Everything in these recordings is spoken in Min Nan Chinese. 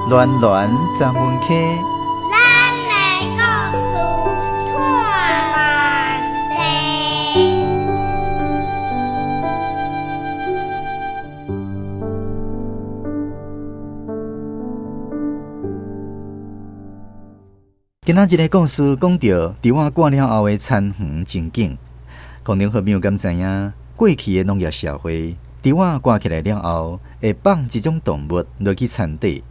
暖暖十分溪，咱的故事拖慢地。今仔日个故事讲著猪仔掛了後的田園情景。空中好朋友敢知影，過去的農業社會，豬仔掛起來了後，會放一種動物落去田底。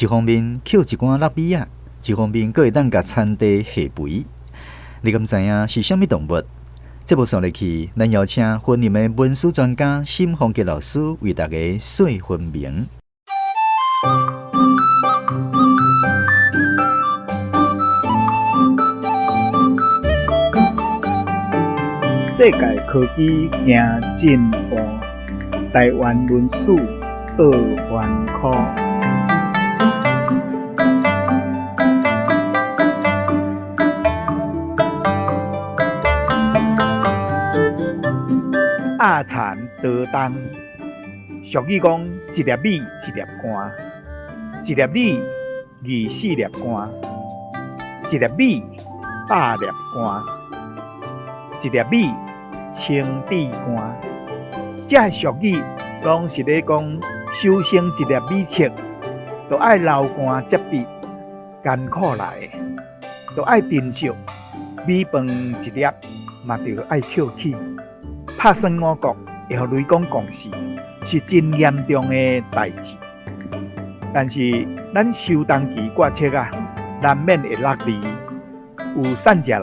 一方面抾一寡納米仔，一方面閣會當共田地下肥。你敢知影是啥物動物？節目紲落去，咱邀請雲林的文史專家沈鳳杰老師為大家細分明。世界科技行進步，台灣文史倒翻箍。鴨田刀冬，俗語講一粒米一粒汗，一粒米24粒汗，一粒米100粒汗，一粒米千滴汗。這俗語攏是咧講收成一粒米粟，就愛流汗接地，艱苦來的，就愛珍惜米飯一粒，嘛著愛抾起。拍算五穀會予雷公降世，是真嚴重的代誌。但是咱收冬期掛粟仔，難免會落字，有散食人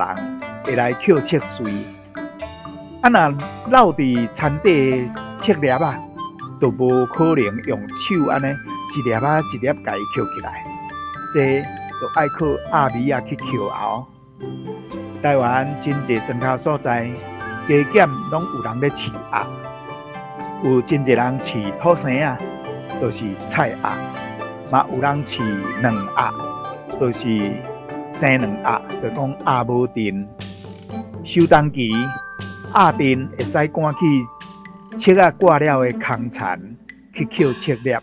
會來抾粟穗。啊，若落佇田底的粟粒仔，就無可能用手按呢一粒仔一粒共伊抾起來，這就愛靠鴨米仔去抾喉。台灣真濟莊跤所在，加減攏有人咧飼鴨，有真濟人飼土生鴨，就是菜鴨，嘛有人飼卵鴨，就是生卵鴨，就講鴨母陣。收冬期，鴨陣會使趕去粟仔掛了的空田去抾粟粒。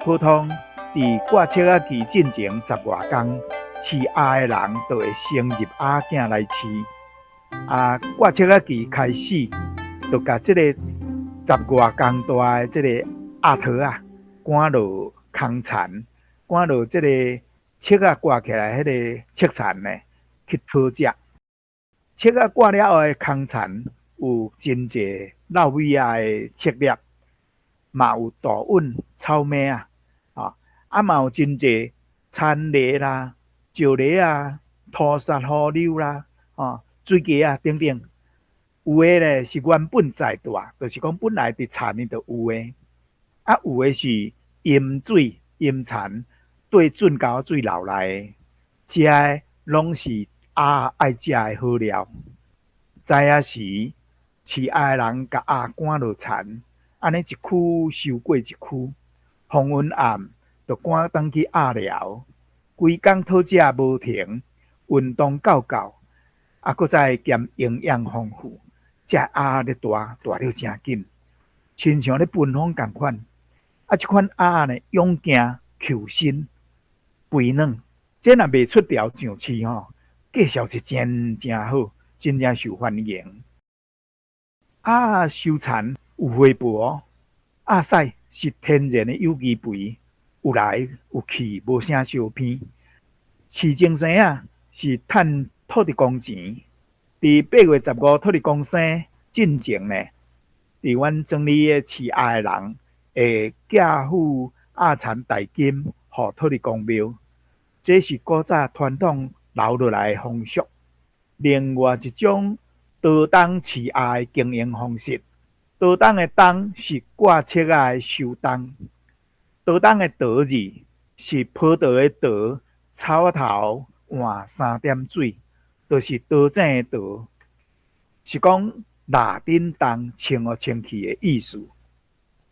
普通佇掛粟仔期進前十外工，飼鴨的人就會先入鴨囝來飼。啊，掛粟仔期開始，就共這個十外工大的這個鴨頭仔趕落空田，趕落這個粟仔掛起來彼个粟田呢，去討食。粟仔掛了後的空田有真濟老米仔的粟粒，嘛有稻穩、草麥仔，啊嘛有真濟田螺啦、石螺仔、土沙河溜啦，水雞仔等等。有的咧是原本在大，就是講本來佇田裡就有的，啊有的是淹水淹田對圳溝水流來的，食的攏是鴨愛食的好料。知影時，飼鴨的人共鴨趕落田，按呢一區收過一區，黃昏暗就趕轉去鴨寮，規工討食無停，運動夠夠，啊，閣再兼營養豐富，這鴨咧大大了誠緊，親像咧奔風仝款。啊，這款鴨呢，勇健、求新、肥軟，這若賣出牢上市吼，價數是真正好，真正受歡迎。鴨收田有回報哦，鴨屎是天然的有機肥，有來有去，無啥相偏。飼精生仔是趁土地公錢，佇8月15土地公生進前呢，佇阮庄裡的飼鴨的人會寄付鴨田代金予土地公廟，這是古早傳統留落來的風俗。另外一種刀冬飼鴨的經營方式，刀冬的冬是掛粟仔的收冬，刀冬的刀字是葡萄的桃，草頭換三點水，就是刀井的刀，是講拉頂重穿予清氣的意思。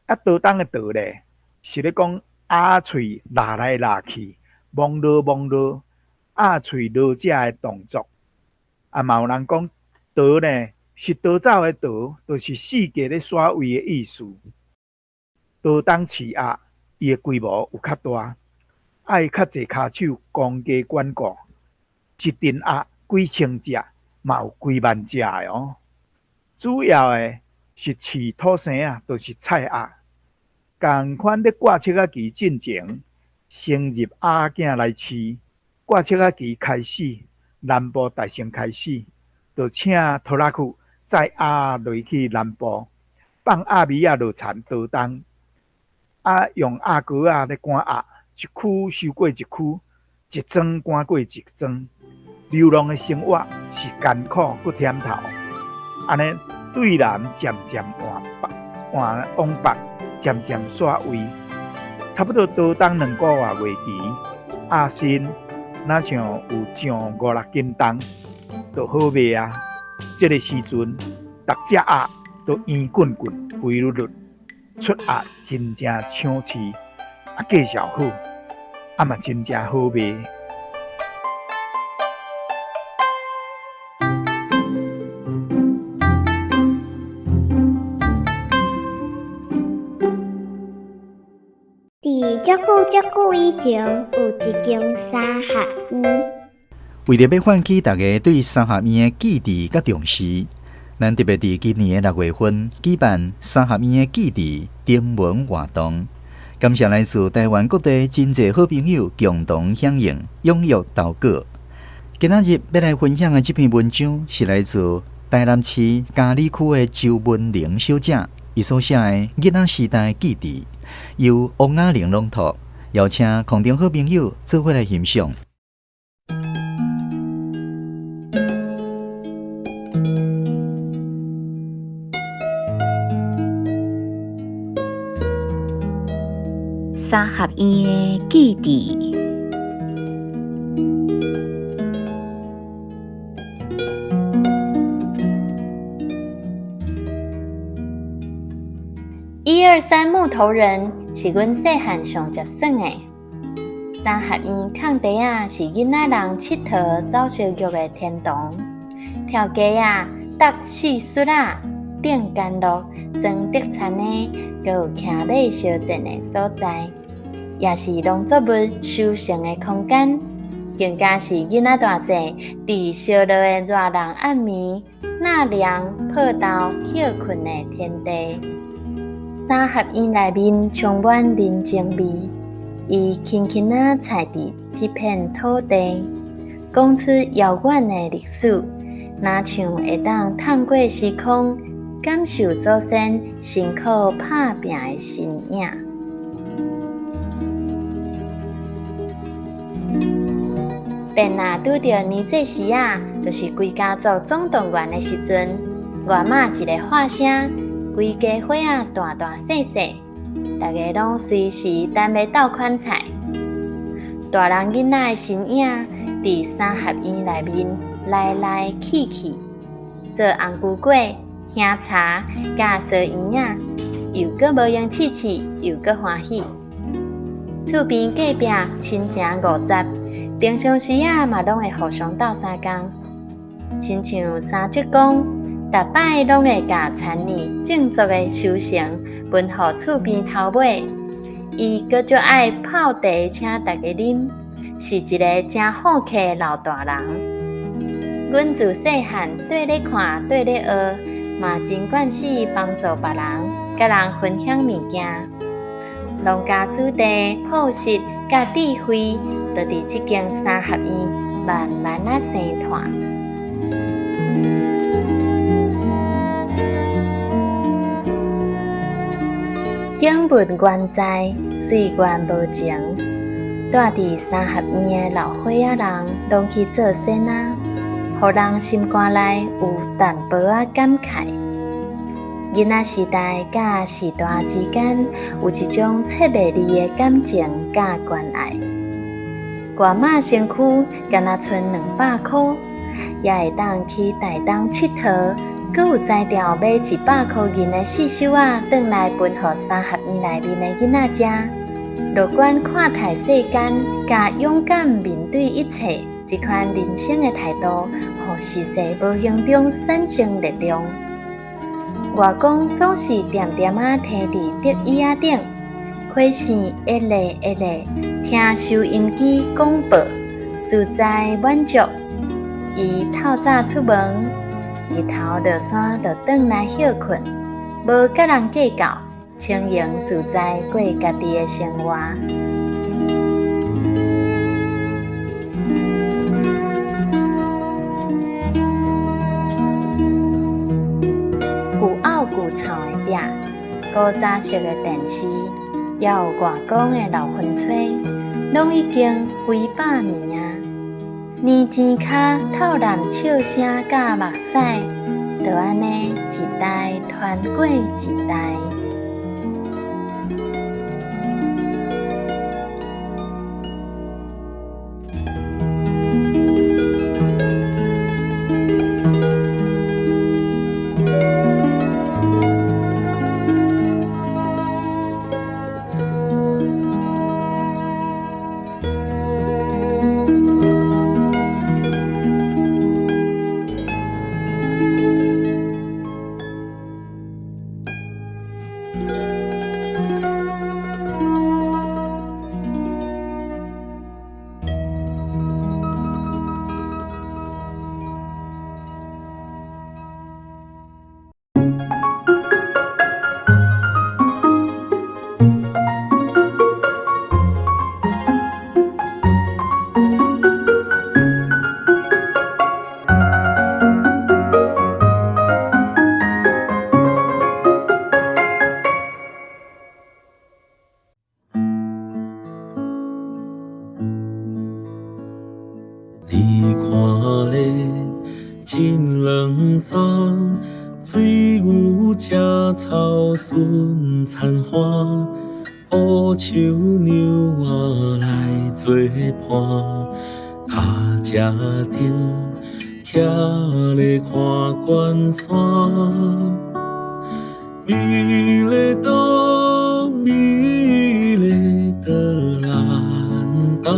啊，刀冬的刀咧，是咧講鴨喙拉來拉去，摸落摸落，鴨喙落食的動作。啊，嘛有人講逃呢，是逃走的逃，就是四界咧徙位的意思。刀冬飼鴨，伊的規模有較大，愛較濟跤手公家管顧，一陣鴨幾千隻，嘛有幾萬隻的哦。主要的是飼土生仔，就是菜鴨。仝款咧掛尺仔期進前，先入鴨仔來飼。掛尺仔期開始，南部大盛開始，就請拖拉庫載鴨落去南部，放鴨米仔落田稻冬，啊用鴨哥仔咧趕鴨，一區收過一區，一莊趕過一莊。流浪的生活是艱苦閣忝頭，按呢對南漸漸換北，換往北，漸漸徙位，差不多稻冬兩個外月期，鴨身若像有上五六斤重，就好賣啊。這个時陣，逐隻鴨都圓滾滾、肥潤潤，出鴨真正搶市，啊價數好，啊嘛真正好賣。佇足久足久以前，有一間三合院。為著欲喚起大家對三合院的記憶佮重視，咱特別佇今年的六月份舉辦三合院的記憶徵文活動。感謝來自台灣各地真濟好朋友共同響應，踴躍投稿。今仔日欲來分享的這篇文章是來自台南市嘉里區的周文玲小姐，伊所寫的《囡仔時代記憶》，由王雅玲朗讀，邀請空中好朋友做伙來欣賞。三合院的記憶。一二三木頭人是阮細漢上捷耍的。三合院空地仔是囡仔人𨑨迌走相約的天堂。跳街仔、搭四欶仔、頂甘露、耍竹田的，閣有騎馬相戰的所在，也是農作物收成的空間。更加是囡仔大細佇燒熱的熱人暗暝納涼泡豆歇睏的天地。三合院內面充滿人情味，伊輕輕仔踩佇這片土地，講出遙遠的歷史，若像會當透過時空感受祖先辛苦拍拚的身影。便若拄著年節時仔，就是規家族總動員的時陣，外媽一个喊聲，規家伙仔大大細細，逐家攏隨時等欲鬥款菜。大人囡仔的身影佇三合院內面來來去去，做紅龜粿、香茶、佮燒圓仔，又閣無閒試試，又閣歡喜。厝邊隔壁親情五十，平常時仔嘛攏會互相鬥相共，親像三叔公，逐擺攏會共田裡種作的收成分予厝邊頭尾，伊閣足愛泡茶請大家啉，是一个誠好客的老大人。阮自細漢綴咧看，綴咧學，嘛真慣勢幫助別人，佮人分享物件。農家子弟樸實佮智慧，就佇這間三合院慢慢仔生湠。景物原在，歲月無情。住佇三合院的老歲仔人，攏去做仙仔，予人心肝內有淡薄仔感慨。囡仔時代佮序大之間，有一種切袂離的感情佮關愛。外媽身軀敢若賰200箍，也會當去台東𨑨迌，閣有才調買100箍銀的四手仔，轉來分予三合院內面的囡仔食。樂觀看待世間，佮勇敢面對一切，這款人生的態度，予時勢無形中產生力量。外公總是恬恬仔伻佇竹椅仔頂，开线一个一个听收音机广播，自在满足。伊透早出门，日头落山就转来歇睏，无佮人计较，轻盈自在过家己的生活。旧漚旧臭的壁，古早式的电视，犹有外公的老薰吹，拢已经几百年啊！年钱跤透滥笑声佮目屎，就按呢一代传过一代。你看咧，真软松，水牛食草顺田花，乌树娘仔来做伴，跤车顶徛咧看关山，美丽岛，美丽的咱台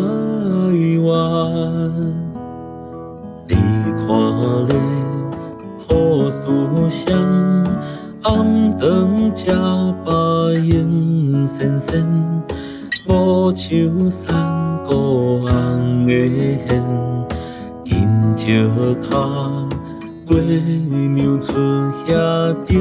湾。你看咧，好思想，暗顿食饱用仙仙，无树山谷红的线，金石跤月娘出遐顶。